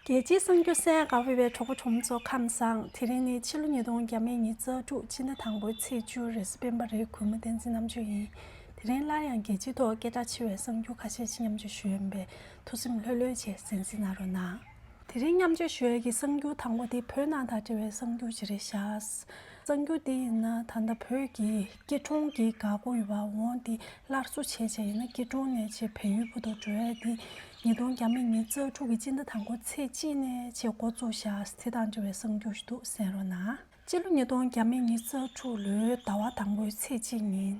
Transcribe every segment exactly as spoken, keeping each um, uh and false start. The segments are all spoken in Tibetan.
རྒྱལ་སྤྱིའི་གསར་འགྱུར་གསན་ག་རེ་བའི་གྲོགས་པོ་གྲོགས་མོ་ཚོ་ཁམས་བཟང་། དེ་རིང་ནི་ཕྱི་ལོ་ཉིས་སྟོང་ཉི་ཤུ་རྩ་དྲུག་སྤྱི་ཟླ་དང་པོའི་ཚེས་བཅུ་རེས་གཟའ་སྤེན་པ་རེད། གུས་མོ་བསྟན་འཛིན་རྣམ་དཔྱོད་ཡིན། དེ་རིང་སླར་ཡང་རྒྱལ་སྤྱིའི་ཐོག་སྐད་གྲགས་ཆེ་བའི་གསར་འགྱུར་ཁ་ཤས་ཤིག་མཉམ་སྤྱོད་ཞུ་ཡོད་པས་ཐུགས་སེམས་ལྷོད་ལྷོད་བྱས་གསན་གཟིགས་གནང་རོགས་གནང་། དེ་རིང་མཉམ་སྤྱོད་ཞུ་ཡས་ཀྱི་གསར་འགྱུར་དང་པོ་དེ་བོད་ནང་དང་འབྲེལ་བའི་གསར་འགྱུར་ཅིག་རེད་ཤག། གསར་འགྱུར་དེ་ཡིན་ན་ད་ལྟ་བོད་ཀྱི་སྐྱིད་གྲོང་གི་འགག་སྒོ་ཡོད་པ་འོང་དེ་སླར་གསོ་བྱས་བྱས་ཡིན་ན་སྐྱིད་གྲོང་ནས་བྱས་བལ་ཡུལ་བར་དུ་འགྲོ་ཡས་དེ་ཉིས་སྟོང་ཉི་ཤུ་རྩ་དྲུག་གི་སྤྱི་ཟླ་དང་པོ་ཚེས་གཅིག་ནས་བྱས་འགོ་བཙུགས་ཤག། དེ་དང་འབྲེལ་བའི་གསར་འགྱུར་ཞིག་འདུག། གསན་རོགས་གནང་། སྤྱི་ལོ་ཉིས་སྟོང་ཉི་ཤུ་རྩ་དྲུག་ལོའི་ཟླ་བ་དང་པོའི་ཚེས་གཅིག་ཉིན།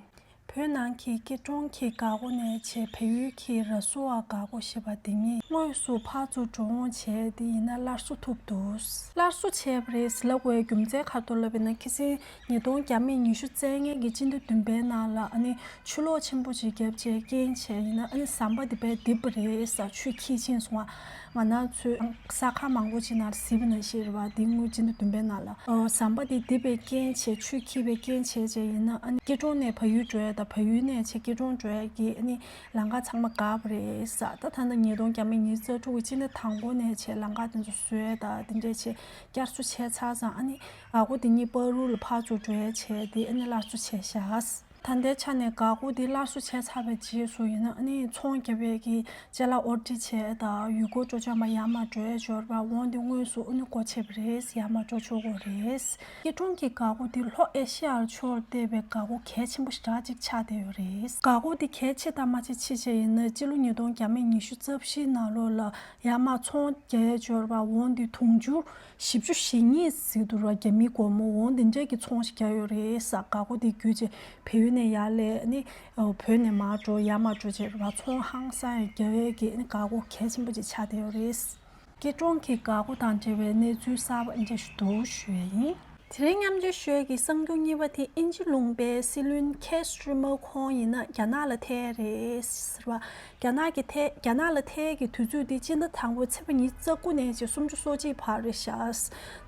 བོད་ནང་གི་སྐྱིད་གྲོང་གི་འགག་སྒོ་ནས་བྱས་བལ་ཡུལ་གྱི་ར་སུ་ཝ་འགག་སྒོ་ཞེས་པ་དེ་གཉིས་དངོས་སུ་ཕར་ཚུར་འགྲོ་འོང་བྱས་ཏེ་ཡིན་ན་སླར་གསོ་ཐུབ་འདུག། སླར་གསོ་བྱས་པ་རེད་ཟེར་ལབ་དགོས་རྒྱུ་མཚན་ག་རེ་འདུག་ལབ་པ་ཡིན་ན། ཁ་སང་ཉིས་སྟོང་ཉི་ཤུ་རྩ་ལྔ་གི་སྤྱི་ཟླ་བདུན་པའི་ནང་ལ་ཨ་ནི་ཆུ་ལོག་ཆེན་པོ་ཅིག་བརྒྱབ་བྱས་རྐྱེན་བྱས་ཡིན་ན་ཨ་ནི་ཟམ་པ་དེ་དཔེ་རྡིབ་པ་རེད་ཟེར། ཆུ་འཁྱིལ་ཕྱིན་སོང་བ། ང་རང་ཚོའི་ས་ཁང་མང་པོ་ཅིག་ནང་གཟིགས་པ་ནང་བཞིན་རེད་བ། འདི་སྔོན་སྤྱི་ཟླ་བདུན་པའི་ནང་ལ་ཨོ་ཟམ་པ་འདི་རྡིབ་པའི་རྐྱེན་བྱས་ཆུ་འཁྱིལ་བའི་རྐྱེན་བྱས་བྱས་ཡིན་ན་ཨ་ནི་སྐྱིད་གྲོང་ནས་བལ་ཡུལ་འགྲོ་ཡ་དང་བལ་ཡུལ་ནས་བྱས་སྐྱིད་གྲོང་འགྲོ་ཡ་གི་ཨ་ནི་ལམ་ཁ་ཚང་མ་འགག་པ་རེད་ཟེར། ད་ད་ལྟ་ཉིས་སྟོང་ཉི་ཤུ་རྩ་དྲུག་གི་སྤྱི་ཟླ་དང་པོ་ནས་བྱས་ལམ་ཁ་དེ་ཚོ་བཟོས་ཡ་དང་དེ་འདྲས་བྱས་བསྐྱར་གསོ་བྱས་ཚར་ཙང་ཨ་ནི་འགག་སྒོ་དེ་གཉིས་བར་དུ་ལ་ཕར་ཚུར་འགྲོ་ཡ་བྱས་དེ་ཨ་ནི་སླར་གསོ་བྱས་ཤག། ད་ལྟའི་ཆ་ནས་འགག་སྒོ་འདི་སླར་གསོ་བྱས་ཚར་བའི་རྗེས་སུ་ཡིན་ན་ཨ་ནི་ཚོང་རྒྱག་པའི་གི་ཅ་ལག་ཨོ་ཌར་བྱས་དང་ཡུལ་སྐོར་སྤྲོ་འཆམ་པ་ཡར་མར་འགྲོ་ཡས་འབྱོར་བ་འོང་དེ་དངོས་སུ་ཨ་ནི་སྒོ་ཕྱེ་བ་རེད། ཡར་མར་འགྲོ་ཆོག་གི་རེད། སྐྱིད་གྲོང་གི་འགག་སྒོ་འདི་ལྷོ་ཨེ་ཤི་ཡར་ཕྱོགས་བལྟས་པའི་འགག་སྒོ་གལ་ཆེན་པོ་ཞེ་དྲག་ཅིག་ཆགས་བསྡད་ཡོད་རེད། འགག་སྒོ་འདི་གལ་ཆེ་དང་མ་ཆེ་ཕྱེ་བྱས་ཡིན་ན་སྤྱི་ལོ་ཉིས་སྟོང་ཉི་ཤུ་རྩ་བཞི་ནང་ལོགས་ལ་ཡར་མར་ཚོང་རྒྱག་ཡས་འབྱོར་བ་འོང་དེ་དུང་ཕྱུར་བཞི་བཅུ་ཞེ་གཉིས་ཟེར་འདུག་ར། རྒྱ་མིའི་སྒོར་མོ་འོང་དེ་འདྲས་ཀྱི་ཚོང་ཞིག་རྒྱག་ཡོད་རེད་ཟེར། འགག་སྒོ་དེ་བརྒྱུད་བྱས་བལ་ཡུལ་ནས་ཡར་སླེབས་ནི་བོད་ནས་མར་འགྲོ་ཡར་མར་འགྲོ་བྱས་ར་ཚོང་ཧང་སང་ཡང་རྒྱག་ཡས་ཀྱི་ནི་འགག་སྒོ་གལ་ཆེན་པོ་ཅིག་ཆགས་བསྡད་ཡོད་རེད། སྐྱིད་གྲོང་གི་འགག་སྒོ་དང་འབྲེལ་བའི་གནས་ཚུལ་གསར་པ་འདི་འདྲ་ཞིག་འདུག་ཞུ་ཡས་ཡིན། དེ་རིང་མཉམ་སྤྱོད་ཞུ་ཡས་ཀྱི་གསར་འགྱུར་གཉིས་པ་དེ་དབྱིན་ཇི་ལུང་པའི་སྲིད་བློན་ཁེར་སི་ཊར་མར་ཁེར་ཡིན་ན་རྒྱ་ནག་ལ་ཐད་རེད་ཟེར་བ། རྒྱ་ནག་གི་ཐད་རྒྱ་ནག་ལ་ཐད་ཀྱི་དུས་ཚོད་དེ་སྤྱི་ཟླ་དང་པོའི་ཚེས་པ་ཉི་ཤུ་རྩ་དགུ་ནས་བྱས་སུམ་ཅུ་སོ་གཅིག་བར་རེད་ཤག།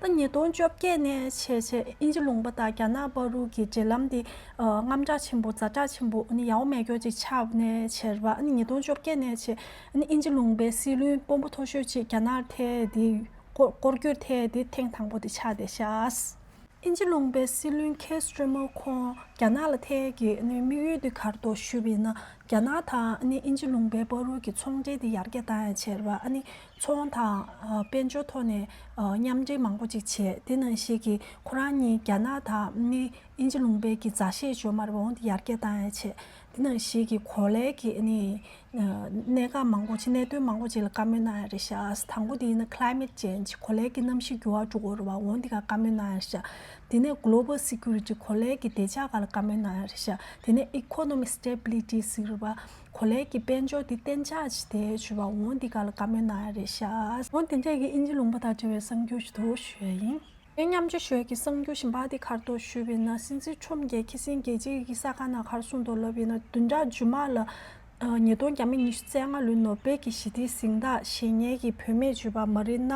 ད་ཉིས་སྟོང་བཅོ་བརྒྱད་ནས་བྱས་བྱས་དབྱིན་ཇི་ལུང་པ་དང་རྒྱ་ནག་བར་དུ་གི་འབྲེལ་ལམ་དེ་ཨ་དངངས་སྐྲག་ཆེན་པོ་ཛ་དྲག་ཆེན་པོ་ཨ་ནི་ཡག་པོ་མེད་སྐྱོ་ཅིག་ཆགས་ནས་བྱས་རེད་བ། ཨ་ནི་ཉིས་སྟོང་བཅོ་བརྒྱད་ནས་བྱས་ཨ་ནི་དབྱིན་ཇི་ལུང་པའི་སྲིད་བློན་དཔོན་པོ་མཐོ་ཤོས་ཅིག་རྒྱ་ནག་ཐད་དེ་སྐོར་སྐོར་སྐྱོད་ཐད་དེ་ཐེངས་དང་པོ་དེ་ཆགས་བསྡད་ཤག། དབྱིན་ཇི་ལུང་པའི་སྲིད་བློན་ཁེར་སི་ཊར་མར་ཁེར་རྒྱ་ནག་ལ་ཐད་ཀྱི་དམིགས་ཡུལ་དེ་ག་རེ་འདུག་ཞུས་པ་ཡིན་ན། རྒྱ་ནག་དང་ཨ་ནི་དབྱིན་ཇི་ལུང་པའི་བར་དུ་གི་ཚོང་འབྲེལ་དེ་ཡར་རྒྱས་བཏང་ཡ་བྱས་རེད་བ། ཨ་ནི་ཚོང་དང་ཨ་དཔལ་འབྱོར་ཐོག་ནས་ཨ་མཉམ་འབྲེལ་མང་པོ་ཅིག་བྱས། དེ་ནང་བཞིན་གྱི་ཁོ་རང་གཉིས་རྒྱ་ནག་དང་ཨ་ནི་དབྱིན་ཇི་ལུང་པའི་གི་མཛའ་བཤེས་ཇོ་མར་འོང་དེ་ཡར་རྒྱས་བཏང་ཡ་བྱས། དེ་ནང་བཞིན་གྱི་གོ་ལའི་གི་ཨ་ནི་གནད་འགག་མང་པོ་ཅིག་གནད་དོན་མང་པོ་ཅིག་ལ་བཀའ་མོལ་གནང་ཡ་རེད་ཤག། དང་པོ་དེ་ཡིན་ན་climate change གོ་ལའི་གི་གནམ་གཤིས་འགྱུར་བ་འགྲོ་གི་ཡོད་རེད་བ། འོང་དེ་ག་བཀའ་མོལ་གནང་ཡ་རེད་ཤག། དེ་ནས་global security གོ་ལའི་གི་བདེ་འཇགས་སྒང་ལ་བཀའ་མོལ་གནང་ཡ་རེད་ཤག། དེ་ནས་economic stability ཟེར་བ། གོ་ལའི་གི་དཔལ་འབྱོར་དེ་གཏན་འཇགས་ཅིག་དེ་ཞུ་བ། འོང་དེ་ག་ལ་བཀའ་མོལ་གནང་ཡ་རེད་ཤག། འོང་དེ་འདྲས་ཀྱི་དབྱིན་ཇི་ལུང་པ་དང་འབྲེལ་བའི་གསར་འགྱུར་ཞིག་འདུག་ཞུ་ཡ་ཡིན། ངས་མཉམ་སྤྱོད་ཞུ་ཡ་གི་གསར་འགྱུར་གཞན་པ་དེ་ག་རེ་འདུག་ཞུས་པ་ཡིན་ན། སྲིད་འཛིན་ཁྲོམ་གྱིས་ཁ་སང་རྒྱལ་སྤྱིའི་གི་གསར་ཁང་ནང་ག་རེ་གསུངས་འདུག་ལབ་པ་ཡིན་ན། བདུན་ཕྲག་རྗེས་མ་ལ་ཨ་ཉིས་སྟོང་ཉི་ཤུ་རྩ་ལྔ་ལོའི་ནོ་སྦེལ་གྱི་ཞི་བདེའི་གཟེངས་རྟགས་བཞེས་མཁན་གྱི་བུད་མེད་ཇུས་པ་མ་རི་ན་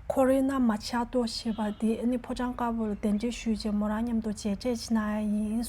ཁོ་རི་ན་མ་ཆ་ཏོ་ཞེས་པ་དེ་ཨ་ནི་ཕོ་བྲང་དཀར་པོ་ལ་གདན་འདྲེན་ཞུས་རྗེས་མོ་རང་མཉམ་དུ་མཇལ་འཕྲད་ཅིག་གནང་ཡ་ཡིན།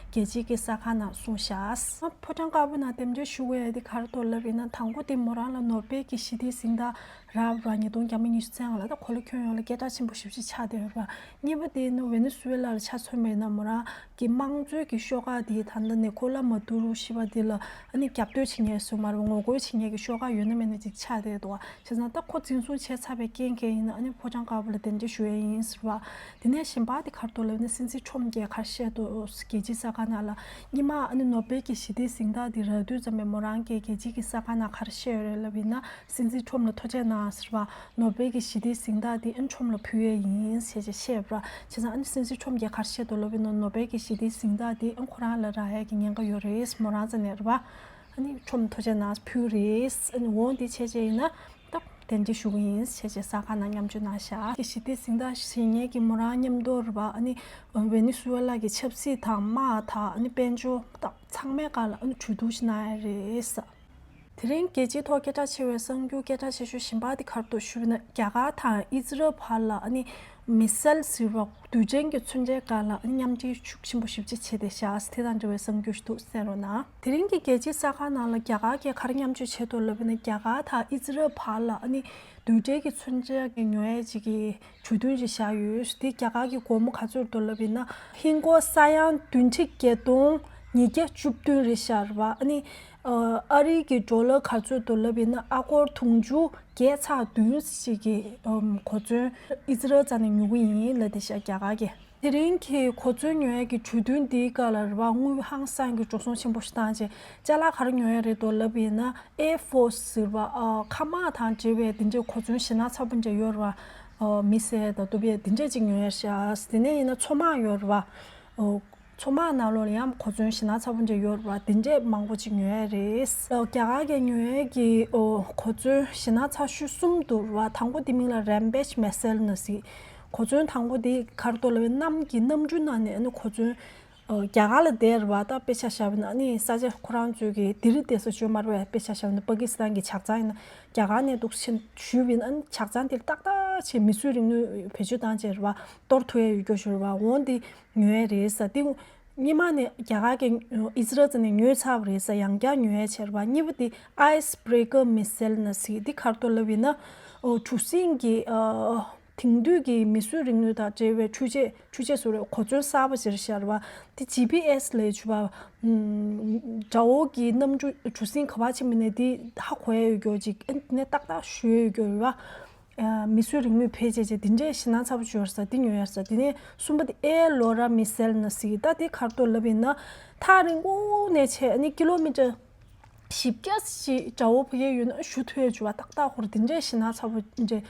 རྒྱལ་སྤྱིའི་གི་གསར་ཁང་ནང་གསུངས་ཤག། ཕོ་བྲང་དཀར་པོ་ནང་གདན་འདྲེན་ཞུ་དགོས་ཡ་དེ་ག་རེ་འདུག་ལབ་པ་ཡིན་ན། དང་པོ་དེ་མོ་རང་ལ་ནོ་སྦེལ་གྱི་ཞི་བདེའི་གཟེངས་རྟགས་རག་ར། ཉིས་སྟོང་ཉི་ཤུ་རྩ་ལྔ་ལ་ད་གོ་ལ་ཁྱོན་ཡོངས་ལ་སྐད་གྲགས་ཆེན་པོ་ཞེ་པོ་ཅིག་ཆགས་བསྡད་ཡོད་ར། གཉིས་པ་དེ་ནི་ཝེ་ནེ་སུ་ཝེ་ལ་ལ་ཆ་མཚོན་པ་ཡིན་ན་མོ་རང་གི་དམངས་གཙོའི་གི་ཤོག་ཁག་དེ་ད་ལྟ་ནི་ཁོ་ལ་མ་ཏུ་རུ་ཞེས་པ་དེ་ལ་ཨ་ནི་རྒྱབ་གཏོད་བྱེད་མཁན་སུ་མ་རེད། ངོ་རྒོལ་བྱེད་མཁན་གི་ཤོག་ཁག་ཡོད་ན་མེད་ན་ཅིག་ཆགས་བསྡད་འདུག་བ། བྱས་ཙང་ད་ཁོ་འཛིན་བཟུང་བྱས་ཚར་བའི་རྐྱེན་གྱིས་ཡིན་ན་ཨ་ནི་ཕོ་བྲང་དཀར་པོ་ལ་གདན་འདྲེན་ཞུ་ཡས་ཡིན་ཟེར་བ། དེ་ནས་གཞན་པ་དེ་ག་རེ་འདུག་ལབ་ན། སྲིད་འཛིན་ཁྲོམ་གྱིས་ག་རེ་བཤད་འདུག་རྒྱལ་སྤྱིའི་གསར་ཁང་ནང་ལ་སྔོན་མ་ཨ་ནི་ནོ་སྦེལ་གྱི་ཞི་བདེའི་གཟེངས་རྟགས་དེ་རག་དུས་ཙམ་པས་མོ་རང་གིས་རྒྱལ་སྤྱིའི་གི་གསར་ཁང་ནང་ག་རེ་བཤད་ཡོད་རེད་ལབ་ཡིན་ན། སྲིད་འཛིན་ཁྲོམ་ལ་ཐུགས་རྗེ་གནང་ཟེར་བ། ནོ་སྦེལ་གྱི་ཞི་བདེའི་གཟེངས་རྟགས་དེ་ཨ་ནི་ཁྲོམ་ལ་ཕུལ་ཡས་ཡིན་ཟེར་བྱས་བཤད་པ། བྱས་ཙང་ཨ་ནི་སྲིད་འཛིན་ཁྲོམ་གྱིས་ག་རེ་བཤད་འདུག་ལབ་ཡིན་ན། ནོ་སྦེལ་གྱི་ཞི་བདེའི་གཟེངས་རྟགས་དེ་ཨ་ནི་ཁོ་རང་ལ་རག་ཡས་ཀྱི་ཉེན་ཁ་ཡོད་རེད། མོ་རང་རྩ་ནས་རེད་བ། ཨ་ནི་ཁྲོམ་ཐུགས་རྗེ་གནང་ཕུལ་རེད། ཨ་ནི་འོང་དེ་བྱས་བྱས་ཡིན་ན། ད་གདན་འདྲེན་ཞུ་གི་ཡིན་ཞེས་བྱས་གསར་ཁང་ནང་མཉམ་སྤྱོད་གནང་ཤག། ཞི་བདེའི་གཟེངས་རྟགས་བཞེས་མཁན་གྱི་མོ་རང་མཉམ་དུ་རེད་བ། ཨ་ནི་ཝེ་ནེ་སུ་ཝེ་ལ་གི་ཆབ་སྲིད་དང་དམག་དང་ཨ་ནི་དཔལ་འབྱོར་དང་ཚང་མའི་སྒང་ལ་ཨ་ནི་གྲོས་བསྡུར་ཞིག་གནང་ཡ་རེད་ཟེར། དེ་རིང་རྒྱལ་སྤྱིའི་ཐོག་སྐད་གྲགས་ཆེ་བའི་གསར་འགྱུར་སྐད་གྲགས་ཆེ་ཤོས་གཞན་པ་དེ་ག་རེ་འདུག་ཞུས་ན། རྒྱ་གར་དང་ཨི་ཛི་རལ་བར་ལ་ཨ་ནི་མི་སེལ་ཟེར་བ་རྡུལ་ཕྲན་གྱི་མཚོན་ཆའི་སྒང་ལ་ཨ་ནི་མཉམ་འབྲེལ་ཤུགས་ཆེན་པོ་ཞེ་པོ་ཅིག་བྱས་བསྡད་ཤག་དེ་དང་འབྲེལ་བའི་གསར་འགྱུར་ཞིག་འདུག་གསན་རོགས་གནང་། དེ་རིང་གི་རྒྱལ་སྤྱིའི་གསར་ཁང་ནང་ལ་རྒྱ་གར་གྱིས་ག་རེ་མཉམ་སྤྱོད་བྱས་འདུག་ལབ་ན། རྒྱ་གར་དང་ཨི་ཛི་རལ་བར་ལ་ཨ་ནི་རྡུལ་ཕྲན་གྱི་མཚོན་ཆ་གི་ཉོ་ཡས་ཅིག་གི་གྲོས་མཐུན་ཅིག་བཞག་ཡོད། དེ་རྒྱ་གར་གྱི་སྒོར་མོ་ག་ཚོད་འདུག་ལབ་ཡིན་ན། ཧིན་སྒོར་ས་ཡ་བདུན་ཁྲི་བརྒྱད་སྟོང་ཉིས་བརྒྱ་བཅུ་བདུན་རེད་ཤག་རེད་བ། ཨ་ནི་ཨ་རི་གི་ཌོ་ལར་ག་ཚོད་འདུག་ལབ་ཡིན་ན། ཨ་སྒོར་དུང་ཕྱུར་བརྒྱད་ཚེག་བདུན་ཞིག་གི་གོ་མཚོན་ཨི་ཛི་རལ་རྩ་ནས་ཉོ་གི་ཡིན་ལབ་བསྡད་ཤག་རྒྱ་གར་གྱིས། དེ་རིང་གི་གོ་མཚོན་ཉོ་ཡས་ཀྱི་གྲོས་མཐུན་འདིའི་སྐབས་ལ་རེད་བ། དངུལ་ཧང་སང་གི་འགྲོ་སོང་ཆེན་པོ་ཞིག་བཏང་བྱས། ཅ་ལག་ག་རེ་ཉོ་ཡས་རེད་འདུག་ལབ་ཡིན་ན། ཨེར་ཕོར་སི་ཟེར་བ། ཨ་མཁའ་དམག་དང་འབྲེལ་བའི་དེ་འདྲའི་གོ་མཚོན་ཞེ་ན་ཚ་པོ་འདྲ་ཡོད་རེད་བ། ཨ་མི་སེར་དང་ལྟོ་ཕད་དེ་འདྲས་ཅིག་ཉོ་ཡས་ཤག་དེ་ནས་ཡིན་ན་མཚོ་དམག་ཡོད་རེད་བ། ཨོ། མཚོ་དམག་ནང་ལོགས་ལ་ཡང་གོ་མཚོན་ཞེ་ན་ཚ་པོ་འདྲ་ཡོད་རེད་བ། དེ་འདྲས་མང་པོ་ཅིག་ཉོ་ཡས་རེད། ཨོ། རྒྱ་གར་གྱི་ཉོ་ཡས་ཀྱི་ཨོ་གོ་མཚོན་ཞེ་ན་ཚ་ཤོས་གསུམ་འདུག་རེད་བ། དང་པོ་དེ་མིང་ལ་རེམ་པེཇ་མི་སེལ་ཟེར་ནས། གོ་མཚོན་དང་པོ་དེ་ག་རེ་འདུག་ལབ་ན། གནམ་གྱི་གནམ་གྲུའི་ནང་ནས་ཨ་ནི་གོ་མཚོན། ཨོ། རྒྱ་གར་ལ་བསྡད་རེད་བ། ད་དཔེ་ཆ་བཞག་པ་ཡིན་ན་ཨ་ནི་ས་ཆ་ཁོ་རང་ཚོའི་གི་དེ་རིང་བསྡད་ས་ཅིག་མ་རེད་བ། དཔེ་ཆ་བཞག་པ་ཡིན་ན་པ་ཀི་སི་ཐན་གྱི་ཇག་ཚང་ཡིན་ན། རྒྱ་གར་ནས་འདུག་ཕྱིན་ཞུས་པ་ཡིན་ན། ཨ་ནི་ཇག་ཚང་དེ་ཏག་ཏག་བྱས་མི་སེར་རིག་ནུས་བེད་སྤྱོད་བཏང་བྱས་རེད་བ། གཏོར་ཐུབ་ཡས་ཡོད་རྒྱུ་ཞིག་རེད་བ། འོ་དེ་ཉོ་ཡས་རེད་ཟེར། དེ་སྔོན་མ་ནས་རྒྱ་གར་གྱིས་ཨི་ཛི་རལ་རྩ་ནས་ཉོས་ཚར་བ་རེད་ཟེར། ཡང་བསྐྱར་ཉོ་ཡས་བྱས་རེད་བ། གཉིས་པ་དེ་ཨའི་སི་བྷི་རེ་ཀར་མི་སེལ་ཟེར་ནས། དེ་ག་རེ་འདུག་ལབ་ཡིན་ན། ཨོ། གྲུ་གཟིངས་ཀྱི་ཨ་དེང་དུས་ཀྱི་མི་སེར་རིག་ནུས་དང་འབྲེལ་བའི་འཕྲུལ་ཆས། འཕྲུལ་ཆས་ཟེར་བའི་གོ་མཚོན་གསར་པ་ཞིག་རེད་ཤག་རེད་བ། དེ་ཇི་པི་ཨེ་སི་ལབ་ཡས་བྱས་པ། ཨམ། དགྲ་བོ་གི་གནམ་གྲུ་གྲུ་གཟིངས་ག་པར་ཕྱིན་པ་ཡིན་ནའི་དེ་ཧ་གོ་ཡས་ཡོད་རྒྱུ་ཅིག་ཨ་ནི་ཏག་ཏག་ཞུ་ཡས་ཡོད་རྒྱུ་རེད་བ། ཨ། མི་སེར་རིག་ནུས་བེད་སྤྱད་བྱས་དེ་འདྲས་ཞེ་ན་ཚ་པོ་ཅིག་ཡོད་རེད་ཟེར། དེ་ཉོ་ཡས་རེད་ཟེར། དེ་ནས་གསུམ་པ་དེ་ཨེར་ལོ་ར་མི་སེལ་ཟེར་ནས། ད་དེ་ག་རེ་འདུག་ལབ་ཡིན་ན། ཐག་རིང་པོ་ནས་བྱས་ཨ་ནི་ཀི་ལོ་མི་ཊར་བཞི་བརྒྱ་ཞིག་དགྲ་བོ་ཕ་གིར་ཡོད་ན་ཞུ་ཐུབ་ཡས་བྱས་པ། ཏག་ཏག་ཧོར་དེ་འདྲས་ཞེ་ན་ཚ་པོ་འདྲས་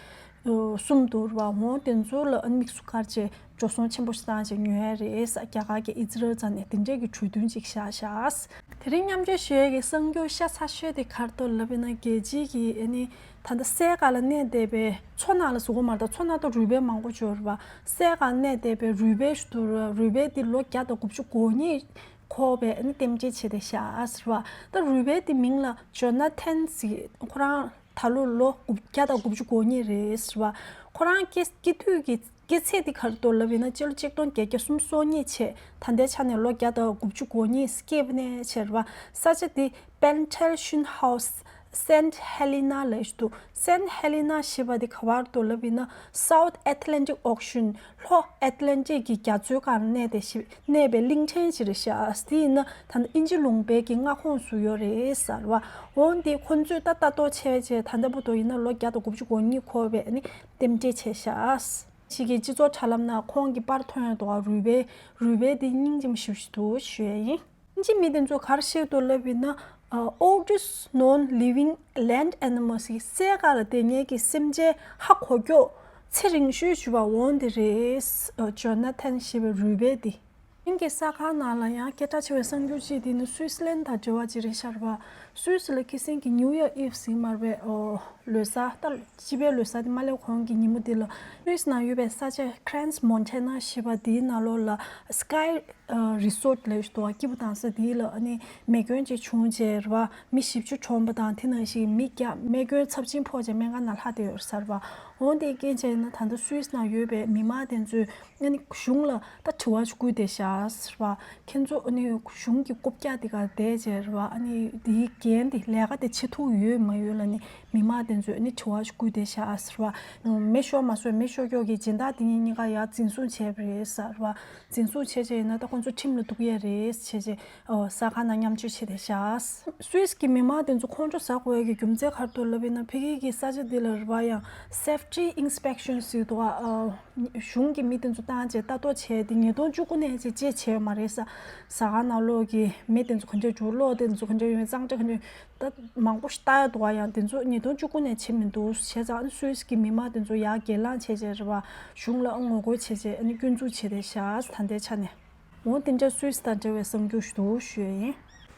གསུམ་འདུག་རེད་བ། འོ་དེ་ཚོ་ལ་དམིགས་སུ་བཀར་བྱས་འགྲོ་སོང་ཆེན་པོ་ཞིག་བཏང་བྱས་ཉོ་ཡས་རེད་ཟེར། རྒྱ་གར་གྱིས་ཨི་ཛི་རལ་རྩ་ནས་དེ་འདྲས་ཀྱི་གྲོས་མཐུན་ཅིག་བཞག་བཞག་དེ་རིང་མཉམ་སྤྱོད་ཞུ་ཡས་ཀྱི་གསར་འགྱུར་ཤ་ཚ་ཤོས་དེ་ག་རེ་འདུག་ལབ་ཡིན་ན། རྒྱལ་སྤྱིའི་གི་ཨ་ནི་ད་ལྟ་སའི་སྒང་ལ་གནས་བསྡད་པའི། མཚོ་ནང་ལ་ཟེར་དགོས་མ་རེད་ད། མཚོ་ནང་དུ་རུས་སྦལ་མང་པོ་ཅིག་ཡོད་རེད་བ། སའི་སྒང་གནས་བསྡད་པའི་རུས་སྦལ་ཞིག་འདུག་རེད་བ། རུས་སྦལ་དེ་ལོ་བརྒྱ་དང་དགུ་བཅུ་གོ་གཉིས་འཁོར་བའི་ཨ་ནི་རྟེན་འབྲེལ་བྱས་བསྡད་ཤག་ཟེར་བ། ད་རུས་སྦལ་དེ་མིང་ལ་ཇོ་ན་ཐན་ཟེར། ཁོ་རང་ད་ལོ་ལོ་དགུ་བརྒྱ་དང་དགུ་བཅུ་གོ་གཉིས་རེད་ཟེར་བ། ཁོ་རང་སྐྱེ་སྐྱེ་དུས་ཀྱི་སྐྱེས་ཚེས་དེ་ག་རེ་འདུག་ལབ་ཡིན་ན། སྤྱི་ལོ་ཆིག་སྟོང་བརྒྱད་བརྒྱ་སུམ་ཅུ་སོ་གཉིས་བྱས། ད་ལྟའི་ཆ་ནས་ལོ་བརྒྱ་དང་དགུ་བཅུ་གོ་གཉིས་སྐྱེས་པ་ནས་བྱས་རེད་བ། ས་ཆ་དེ་པན་ཐེལ་ཤུན་ཧའོ་སི་སེན་ཧེ་ལི་ན་ལབ་ཀྱི་འདུག་སེན་ཧེ་ལི་ན་ཞེས་པ་དེ་ག་པར་འདུག་ལབ་ཡིན་ན། South Atlantic Ocean། ལྷོ་ཨེཊ་ལན་ཊིག་གི་རྒྱ་མཚོའི་སྒང་གནས་ཏེ་ཞིག་གནས་པའི་གླིང་ཕྲན་ཞིག་རེད་ཤག་དེ་ཡིན་ན་ད་ལྟ་དབྱིན་ཇི་ལུང་པའི་གི་མངའ་ཁོངས་སུ་ཡོད་རེད་ཟེར་བ། འོན་ཏེ་ཁོང་ཚོས་ད་ལྟ་རྟོག་བྱས་བྱས་ད་ལྟ་བར་དུ་ཡིན་ན་ལོ་བརྒྱ་དང་དགུ་བཅུ་གོ་གཉིས་འཁོར་བའི་ཨ་ནི་རྟེན་འབྲེལ་བྱས་ཤག་ཞིག་གི་སྤྱི་ཚོགས་དྲ་ལམ་ནང་ཁོང་གི་པར་ཐོན་ཡོད་འདུག་བ། རུས་སྦལ་རུས་སྦལ་དེ་སྙིང་རྗེ་མོ་ཞེ་པོ་ཞིག་འདུག་ཞུ་ཡ་ཡིན། དབྱིན་ཇི་མི་དེ་ཚོས་ག་རེ་བཤད་འདུག་ལབ་ཡིན་ན། ཨ། Oldest known living land animals། སའི་སྒང་ལ་བསྡད་མཁན་གྱི་སེམས་ཅན་ཧ་གོ་མགྱོགས་ཚེ་རིང་ཤོས་ཞུ་བ་འོན་ཏེ་རེད། ཨ། ཇོ་ན་ཐན་ཞེས་པའི་རུས་སྦལ་དེ། དེང་གི་གསར་ཁང་ནང་ལ་ཡང་སྐད་གྲགས་ཆེ་བའི་གསར་འགྱུར་གཅིག་དེ་ནི་སུད་སི་ལན་དང་འབྲེལ་བ་ཅིག་རེད་ཤག་རེད་བ། སུད་སི་ལ་ཁ་སང་གི་ནིའུ་ཡར་ཨིབ་ཟེར་མ་རེད་པས། ཨོ། ལོ་གསར་ད་སྤྱི་པའི་ལོ་གསར་དེ་མ་སླེབས་གོང་གི་ཉིན་མོ་དེ་ལ་སུད་སི་ནང་ཡོད་པའི་ས་ཆ་Crans Montana ཞེས་པ་དེའི་ནང་ལོགས་ལ་Sky Resort ལབ་ཡས་འདུག་བ། སྐྱིད་པོ་བཏང་ས་དེ་ལ་ཨ་ནི་མེ་སྐྱོན་ཅིག་བྱུང་བྱས་རེད་བ། མི་བཞི་བཅུ་གྲོངས་པ་དང་དེ་ནང་བཞིན་མི་བརྒྱ་རྨས་སྐྱོན་ཚབས་ཆེན་ཕོག་བྱས་སྨན་ཁང་ནང་ལྷག་བསྡད་ཡོད་རེད་ཟེར་བ། འོན་ཏེ་རྐྱེན་བྱས་ན་ད་ལྟ་སུད་སི་ནང་ཡོད་པའི་མི་མང་དེ་ཚོས་ཨ་ནི་གཞུང་ལ་ད་དྲི་བ་ཞིག་བསྐུལ་བསྡད་ཤག་ཟེར་བ། ཁྱེད་ཚོ་ཨ་ནི་གཞུང་གི་རྐུབ་བཀྱག་དེ་ག་བསྡད་བྱས་རེད་བ། ཨ་ནི་དེའི་འགན་དེ་ལས་ཀ་དེ་བྱེད་ཐུབ་ཡོད་མ་ཡོད་ལ་ནི་མི་མང་དེ་ཚོས་ཨ་ནི་དྲི་བ་ཞིག་བསྐུལ་བསྡད་ཤག་ཟེར་བ། མེ་ཤོར་མ་སོང་། མེ་ཤོར་མགྱོགས་ཀྱི་སྦྱིན་བདག་དེ་གཉིས་གཉིས་ཀ་ཡར་འཛིན་བཟུང་བྱས་པ་རེད་ཟེར་བ། འཛིན་བཟུང་བྱས་བྱས་ཡིན་ན་ད་ཁོང་ཚོ་ཁྲིམས་ལ་གཏུག་ཡས་རེད་བྱས་བྱས། ཨོ། གསར་ཁང་ནང་མཉམ་སྤྱོད་བྱས་བསྡད་ཤག་སུད་སི་གི་མི་མང་དེ་ཚོ་ཁོང་ཁྲོ་ཟ་དགོས་ཡས་ཀྱི་རྒྱུ་མཚན་ག་རེ་འདུག་ལབ་ཡིན་ན། ཕ་གི་གི་ས་ཆ་འདི་ལ་རེད་བ། ཡང་Safety Inspection ཟེར་འདུག་བ། ཨ། གཞུང་གི་མི་དེ་ཚོ་བཏང་བྱས་ལྟ་རྟོག་བྱས་ཏེ་ཉིས་སྟོང་བཅུ་དགུ་ནས་བྱས་བྱས་བྱས་ཡོད་མ་རེད་ཟེར། ཟ་ཁང་ནང་ལོགས་ཀྱི་མེ་དེ་ཚོ་ག་འདྲས་འགྲོ། གློག་དེ་ཚོ་ག་འདྲས་ཡོད། གཙང་སྦྲ་ག་འདྲས། ད་མང་པོ་ཞིག་ལྟ་ཡ་འདུག་བ། ཡང་དེ་ཚོ་ཉིས་སྟོང་བཅུ་དགུ་ནས་བྱས་མི་འདུག་བྱས་ཙང་སུད་སི་གི་མི་མང་དེ་ཚོ་ཡར་གྱེན་ལངས་བྱས་བྱས་རེད་བ། གཞུང་ལ་ངོ་རྒོལ་བྱས་བྱས་ཨ་ནི་སྐྱོན་འཛུགས་བྱས་བསྡད་ཤག་ད་ལྟའི་ཆ་ནས། འོ་དེ་འདྲ་སུད་སི་དང་འབྲེལ་བའི་གསར་འགྱུར་ཞིག་འདུག་ཞུ་ཡ་ཡིན།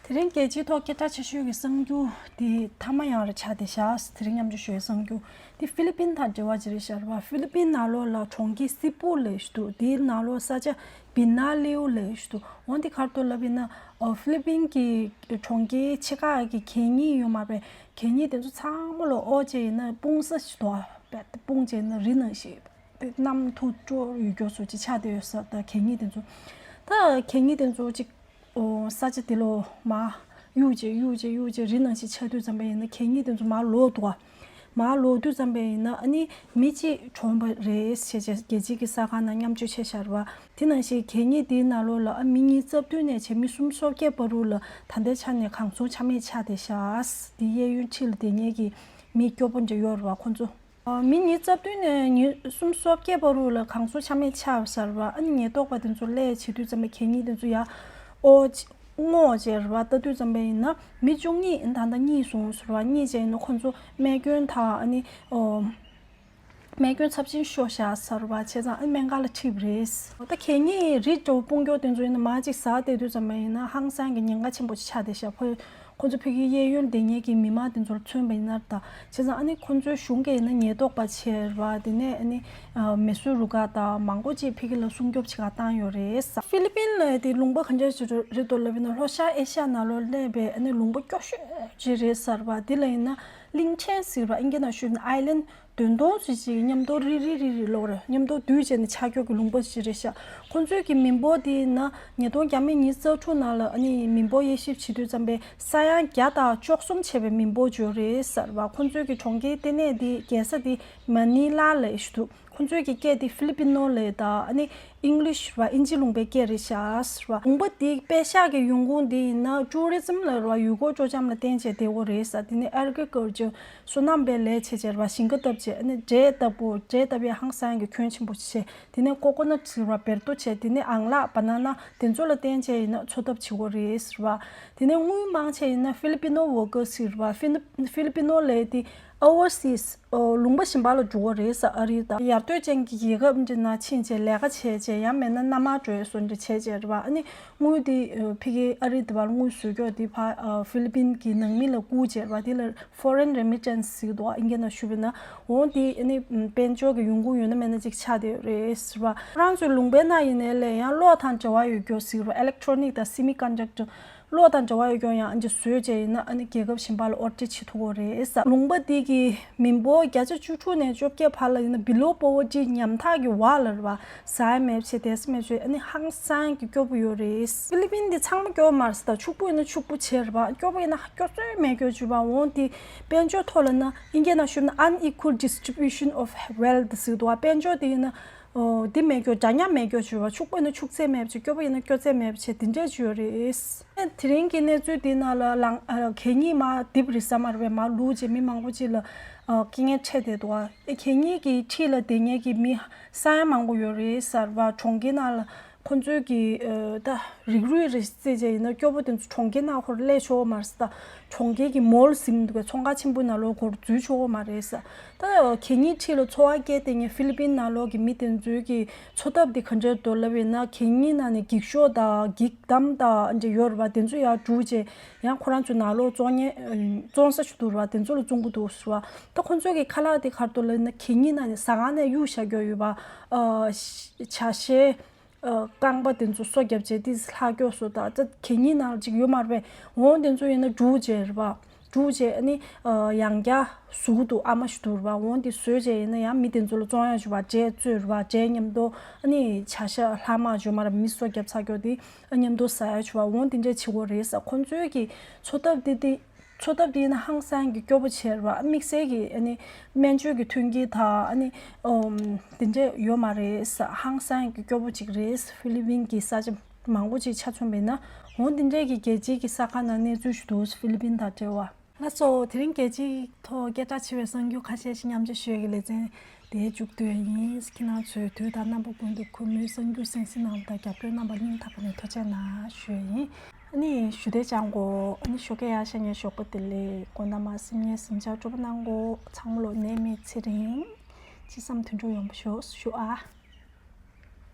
དེ་རིང་རྒྱལ་སྤྱིའི་ཐོག་སྐད་གྲགས་ཆེ་ཤོས་ཀྱི་གསར་འགྱུར་དེ་མཐའ་མ་ཡང་རེ་ཆགས་བསྡད་ཤག་དེ་རིང་མཉམ་སྤྱོད་ཞུ་བའི་གསར་འགྱུར་དེ་ཧྥི་ལི་པིན་དང་འབྲེལ་བ་ཅིག་རེད་ཤག་རེད་བ། ཧྥི་ལི་པིན་ནང་ལོགས་ལ་གྲོང་ཁྱེར་སི་པུ་ལབ་ཞིག་འདུག་དེའི་ནང་ལོགས་ས་ཆ་བི་ན་ལིའུ་ལབ་ཞིག་འདུག་འོ་འདི་ག་རེ་འདུག་ལབ་ཡིན་ན། ཨོ། ཧྥི་ལི་པིན་གྱི་གྲོང་ཁྱེར་ཆེ་ཁག་གི་གད་སྙིགས་ཡོད་མ་རེད། གད་སྙིགས་དེ་ཚོ་ཚང་མ་ལོག་ཨོ་ཅེ་ཡིན་ན་སྤུངས་ས་ཞིག་འདུག་ཨ། སྤུངས་བྱས་ན་རི་ནང་བཞིན་གནམ་ཐུག་སྐྱོ་ཡོད་སྐྱོ་བཟོ་ཅིག་ཆགས་བསྡད་ཡོད་ས། ད་གད་སྙིགས་དེ་ཚོ། ད་གད་སྙིགས་དེ་ཚོ་ཅིག་ཨོ། ས་ཆ་དེ་ལོ་མར་གཡུག་བྱས་གཡུག་བྱས་གཡུག་བྱས་རི་ནང་བཞིན་ཆགས་དུས་ཙམ་པ་ཡིན་ན་གད་སྙིགས་དེ་ཚོ་མར་ལོག་འདུག་ཨ། མར་ལོག་དུས་ཙམ་པ་ཡིན་ན་ཨ་ནི་མི་གཅིག་གྲོངས་པ་རེད་ཞེས་བྱས་རྒྱལ་སྤྱིའི་གི་གསར་ཁང་ནང་མཉམ་སྤྱོད་བྱས་བཞག་རེད་བ། དེ་ནང་བཞིན་གད་སྙིགས་དེའི་ནང་ལོགས་ལ་ཨ་མི་གཉིས་རྩ་བདུན་ནས་བྱས་མི་སུམ་ཅུ་སོ་བརྒྱད་བར་དུ་ལ་ད་ལྟའི་ཆ་ནས་གང་སོང་ཆ་མེད་ཆགས་བསྡད་ཤག་དེ་གཡས་གཡོན་འཁྲིས་ལ་བསྡད་མཁན་གྱི་མི་སྐྱོ་པོ་འདྲ་ཡོད་རེད་བ་ཁོ་ཚོ། མི་ཉིས་རྩ་བདུན་ནས་ཉི་སུམ་ཅུ་སོ་བརྒྱད་བར་དུ་ལ་གང་སོང་ཆ་མེད་ཆགས་ཟེར་བ། ཨ་ནི་ཉེན་རྟོག་པ་དེ་ཚོ་སླེབས་བྱེད་དུས་ཙམ་པ་གད་སྙིགས་དེ་ཚོ་ཡར་ཨོ་ཅིག་སྔོག་བྱས་རེད་བ། ལྟ་དུས་ཙམ་པ་ཡིན་ན་མི་བཅུ་གཉིས་ད་ལྟ་རྙེད་སོང་ཟེར་བ། རྙེད་བྱས་ཡིན་ན་ཁོ་ཚོ་རྨས་སྐྱོན་དང་ཨ་ནི་ཨོ་རྨས་སྐྱོན་ཚབས་ཆེན་ཤོར་བཞག་ཟེར་བ། བྱས་ཙང་ཨ་ནི་སྨན་ཁང་ལ་ཁྲིད་པ་རེད། ད་གད་སྙིགས་རི་འདྲ་བོ་སྤུངས་རྒྱུ་དེ་ཚོ་ཡིན་ན་མར་ཅིག་ཟགས་བསྡད་དུས་ཙམ་པ་ཡིན་ན་ཧང་སང་གི་ཉེན་ཁ་ཆེན་པོ་ཅིག་ཆགས་བསྡད་ཤག་ཁོ་ཁོ་ཚོ་ཕ་གིའི་གཡས་གཡོན་སྡོད་མཁན་གྱི་མི་མང་དེ་ཚོར་མཚོན་པ་ཡིན་ན་ད། བྱས་ཙང་ཨ་ནི་ཁོ་ཚོའི་གཞུང་གིས་ཡིན་ན་ཉེན་རྟོག་པ་བྱས་རེད་བ། དེ་ནས་ཨ་ནི་ཨ་མེ་གསོད་རུ་ཁག་དང་མང་པོ་ཅིག་ཕ་གི་ལ་སྲུང་སྐྱོབ་བྱེད་གར་བཏང་ཡོད་རེད། ཧྥི་ལི་པིན་ལ་དེ་ལུང་པ་ག་འདྲ་ཞིག་རེད་འདུག་ལབ་ཡིན་ན་ལྷོ་ཤར་ཨེ་ཤ་ཡ་ནང་ལོགས་སླེབས་པའི་ཨ་ནི་ལུང་པ་སྐྱོ་ཤོས་ཅིག་རེད་ཟེར་བ། དེ་ལ་ཡིན་ན་གླིང་ཕྲན་ཟེར་བ་ཨིན་སྐད་ནང་ཞུས་ན་ཨའི་ལན་བདུན་སྟོང་ཙམ་ཅིག་མཉམ་དུ་རི་རི་རི་རི་ལོག་རེད། མཉམ་དུ་འདུས་བྱས་ནས་ཆགས་རྒྱུ་གི་ལུང་པ་ཞིག་རེད་ཤག་ཁོ་ཚོའི་གི་མི་འབོར་དེ་ཡིན་ན་ཉིས་སྟོང་བརྒྱ་མེད་ཉི་ཤུ་རྩ་དྲུག་ནང་ལ་ཨ་ནི་མི་འབོར་དབྱེ་ཞིབ་བྱེད་དུས་ཙམ་པའི་ས་ཡ་བརྒྱ་དང་བཅུ་གསུམ་བྱས་པའི་མི་འབོར་ཅིག་ཡོད་རེད་ཟེར་བ། ཁོ་ཚོའི་གི་གྲོང་ཁྱེར་ལྟེ་གནས་དེ་རྒྱལ་ས་དེ་མ་ནི་ལ་ལབ་ཞིག་འདུག་ཁོ་ཚོའི་གི་སྐད་དེ་ཧྥི་ལི་པི་ནོ་ལབ་ད་ཨ་ནི་ཨིང་ལིཤ་རེད་བ། ཨིན་ཇི་ལུང་པའི་སྐད་རེད་ཤག་ཟེར་བ། ལུང་པ་དེའི་པད་ཤག་གི་ཡོང་ཁུངས་དེ་ཡིན་ན་ཊུ་རི་ཛིམ་ལབ་རེད་བ། ཡུལ་སྐོར་སྤྲོ་འཆམ་ལ་བརྟེན་བྱས་བསྡད་ཡོད་རེད་ཟེར། དེ་ནས་ཨེག་རི་ཀལ་ཅར་སོ་ནམ་པའི་ལས་བྱས་བྱས་རེད་བ། ཞིང་ཁ་བཏབ་བྱས་ཨ་ནི་འབྲས་བཏབ་པོ། འབྲས་བཏབ་ཡས་ཧང་སང་གི་གྱོང་ཆེན་པོ་བྱས། དེ་ནས་ཀོ་ཀོ་ནཊ་ཟེར་བ་བེར་ཏོ་བྱས། དེ་ནས་ཨང་ལག་བ་ན་ན་དེ་ཚོ་ལ་བརྟེན་བྱས་ཡིན་ན་འཚོ་ཐབས་བྱེད་ཀྱི་ཡོད་རེད་ཟེར་བ། དེ་ནས་དངུལ་མང་ཆེ་ཡིན་ན་ཧྥི་ལི་པི་ནོ་ཝོར་ཀར་ཟེར་བ། ཧྥི་ཧྥི་ལི་པི་ནོ་ལབ་དེ་ཨོ་ཝར་སིས་ལུང་པ་གཞན་པ་ལ་འགྲོ་གི་རེད་ཟེར། ཨ་རི་དང་ཡར་ཐོན་ཅན་གྱི་རྒྱལ་ཁབ་འདི་ནང་ཕྱིན་བྱས་ལས་ཀ་བྱས་བྱས་ཡང་མིན་ན་མནའ་མར་འགྲོ་ཡས་བཟོ་འདྲ་བྱས་བྱས་རེད་བ། ཨ་ནི་དངུལ་དེ་ཕ་གི་ཨ་རི་དེ་བར་དངུལ་བཟོ་རྒྱུ་དེ་ཕ་ཧྥི་ལི་པིན་གྱི་ནང་མི་ལ་བསྐུར་བྱས་རེད་བ། དེ་ལ་ཧྥོ་རེན་རེ་མི་ཊན་སི་ཟེར་གྱི་འདུག་ཨིན་སྐད་ནང་ཞུས་པ་ཡིན་ན། འོ་དེ་ཨ་ནི་དཔལ་འབྱོར་གྱི་ཡོང་ཁུངས་ཡོད་ན་མེད་ན་ཅིག་ཆགས་བསྡད་ཡོད་རེད་ཟེར་བ། ཁོ་རང་ཚོའི་ལུང་པའི་ནང་ཡིན་ནའི་ལས་ཡང་གློག་དང་འབྲེལ་བ་ཡོད་རྒྱུ་ཟེར་གྱི་རེད་བ། ཨི་ལེག་ཊོ་རོ་ནིག་དང་སེ་མི་ཀོན་ཌག་ཊར། གློག་དང་འབྲེལ་བ་ཡོད་རྒྱུ་ཡང་ཨ་ནི་བཟོས་བྱས་ཡིན་ན་ཨ་ནི་རྒྱལ་ཁབ་གཞན་པ་ལ་ཨོར་ཌར་བྱེད་ཐུབ་ཀྱི་རེད་ཟེར། ལུང་པ་འདི་གི་མི་འབོར་བརྒྱ་ཆ་བཅུ་དྲུག་ནས་བཅོ་བརྒྱད་བར་ལ་ཡིན་ན་བི་ལོ་པོ་ཝར་ཊི་ཉམ་ཐག་གི་འོག་ལ་རེད་བ། ཟ་ཡ་མེད་བྱས་བསྡད་ས་མེད་བྱས་ཨ་ནི་ཧང་སང་གི་སྐྱོ་པོ་ཡོད་རེད། ཧྥི་ལི་པིན་འདི་ཚང་མ་སྐྱོ་པོ་མ་རེད་ཟེར། ད་ཕྱུག་པོ་ཡིན་ན་ཕྱུག་པོ་བྱས་རེད་བ། སྐྱོ་པོ་ཡིན་ན་སྐྱོ་ཚོད་མེད་སྐྱོ་བྱས་བ། འོ་དེ་དཔལ་འབྱོར་ཐོག་ལ་ན་ཨིན་སྐད་ནང་ཞུས་ན་unequal distribution of wealth ཟེར་གྱི་འདུག་བ། དཔལ་འབྱོར་དེ་ཡིན་ན། ཨོ། འདི་མེད་རྒྱུ་འདྲ་མཉམ་མེད་རྒྱུ་བྱས་བ། ཕྱུག་པོ་ཡིན་ན་ཕྱུག་ཚད་མེད་བྱས། སྐྱོ་པོ་ཡིན་ན་སྐྱོ་ཚད་མེད་བྱས་དེ་འདྲས་བྱས་ཡོད་རེད། དེ་རིང་གི་གནས་ཚུལ་འདི་ནང་ལ་ལང་ཨ་གད་སྙིགས་མར་རྡིབ་རེད་ས་མ་རེད་པས། མར་བླུགས་བྱས་མི་མང་པོ་ཅིག་ལ་ཨ་རྐྱེན་ངན་འཕྲད་བསྡད་འདུག་ཨ། གད་སྙིགས་ཀྱི་འཁྲིས་ལ་བསྡད་མཁན་གྱི་མི་ས་ཡ་མང་པོ་ཡོད་རེད་ཟེར་བ། གྲོང་ཁྱེར་ནང་ལ་ཁོ་ཚོའི་གི་ཨ་ད་རིགས་རུས་རེད་ཟེར་བྱས་ཡིན་ན་སྐྱོ་པོ་དེ་ཚོ་གྲོང་ཁྱེར་ནང་ཁོར་སླེབས་ཆོག་མ་རེད་ཟེར། ད་གྲོང་ཁྱེར་གྱི་མོལ་ཟེར་གྱི་འདུག་པས། ཚོང་ཁང་ཆེན་པོའི་ནང་ལོགས་ཁོར་འཛུལ་ཆོག་མ་རེད་ཟེར། ད་གད་སྙིགས་འཁྲིས་ལ་འཚོ་བ་སྐྱེལ་བསྡད་མཁན་ཧྥི་ལི་པིན་ནང་ལོགས་ཀྱི་མི་དེ་ཚོའི་གི་འཚོ་ཐབས་དེ་ག་འདྲས་འདུག་ལབ་ཡིན་ན། གད་སྙིགས་ནང་ནས་འགྱིག་ཤོག་དང་འགྱིག་དམ་དང་འདྲ་ཡོད་རེད་བ། དེ་ཚོ་ཡར་སྒྲུག་བྱས་ཡང་ཁོ་རང་ཚོའི་ནང་ལོགས་བཙོང་མཁན་བཙོང་ས་ཞིག་འདུག་རེད་བ། དེ་ཚོ་ལ་བཙོང་གི་འདུག་ཟེར་བ། ད་ཁོ་ཚོའི་གི་ཁ་ལག་དེ་ག་རེ་འདུག་ལབ་ཡིན་ན། གད་སྙིགས་ནང་ནས་ཟ་ཁང་ནས་གཡུག་བཞག་རྒྱུ་ཡོད་པ། ཨ་ཇ་ཤེལ། ཨ་རྐང་པ་དེ་ཚོ་སོ་བརྒྱབ་བྱས་དེ་ལྷག་སྐྱོ་སོ་དང་། ད་གད་སྙིགས་ནང་ཅིག་ཡོད་མ་རེད་པས། འོ་དེ་ཚོ་ཡིན་ན་སྒྲུག་བྱས་རེད་པ། སྒྲུག་བྱས་ཨ་ནི་ཨ་ཡང་བསྐྱར་གཟུགས་འདུག་ཨ་མ་ཞིག་འདུག་རེད་པ། འོ་དེ་བཟོས་བྱས་ཡིན་ན་ཡང་མི་དེ་ཚོ་ལ་བཙོང་ཡག་བྱས་པ། འབྲས་བཙོས་རེད་པ། འབྲས་མཉམ་དུ་ཨ་ནི་ཇ་ཤ་ལྷག་མ་བྱས་མ་རེད། མི་སོ་བརྒྱབ་ཚར་སྐྱོ་དེ་ཨ་མཉམ་དུ་ཟ་ཡག་བྱས་པ། འོ་དེ་འདྲས་བྱེད་ཀྱི་ཡོད་རེད་ཟེར། ཁོང་ཚོའི་གི་འཚོ་ཐབས་དེ་དེ། འཚོ་ཐབས་དེ་ཡིན་ན་ཧང་སང་གི་སྐྱོ་པོ་བྱས་རེད་པ། དམིགས་བསལ་གྱི་ཨ་ནི་སྨན་བཅོས་ཀྱི་མཐུན་རྐྱེན་དང་ཨ་ནི་ཨོམ་དེ་འདྲས་ཡོད་མ་རེད་ཟེར། ཧང་སང་གི་སྐྱོ་པོ་ཅིག་རེད། ཧྥི་ལི་པིན་གྱི་ས་ཆ་མང་པོ་ཅིག་ཆ་མཚོན་པ་ཡིན་ན། འོ་དེ་འདྲས་ཀྱི་རྒྱལ་སྤྱིའི་གི་གསར་ཁང་ནང་གནས་ཚུལ་ཞིག་འདུག་ཧྥི་ལི་པིན་དང་འབྲེལ་བ། ལགས་སོ། དེ་རིང་རྒྱལ་སྤྱིའི་ཐོག་སྐད་གྲགས་ཆེ་བའི་གསར་འགྱུར་ཁ་ཤས་ཤིག་མཉམ་སྤྱོད་ཞུ་ཡས་ཀྱི་ལེ་ཚན་དེ་མཇུག་བསྡུ་ཡས་ཡིན། ཁྱེད་རང་ཚོས་དུས་དང་རྣམ་པ་ཀུན་ཏུ་ཁོ་མོའི་གསར་འགྱུར་གསན་གཟིགས་གནང་བ་དང་རྒྱབ་སྐྱོར་གནང་བར་སྙིང་ཐག་པ་ནས་ཐུགས་རྗེ་གནང་ཞུ་ཡས་ཡིན། ཨ་ནི་ཞུ་བདེ་ཅང་གོ། ཨ་ནི་ཞོགས་ཀས་ཡར་ཤར་ཉིན་ཞོགས་པ་བདེ་ལེགས། དགོང་དག་མར་སེམས་ཉལ་གཟིམ་འཇག་སྤྲོ་པོ་གནང་གོ། ཚང་མ་ལོ་ནད་མེད་ཚེ་རིང་། ཅི་བསམ་དོན་འགྲུབ་ཡོང་བ་ཤོག་ཞུ་ཨ།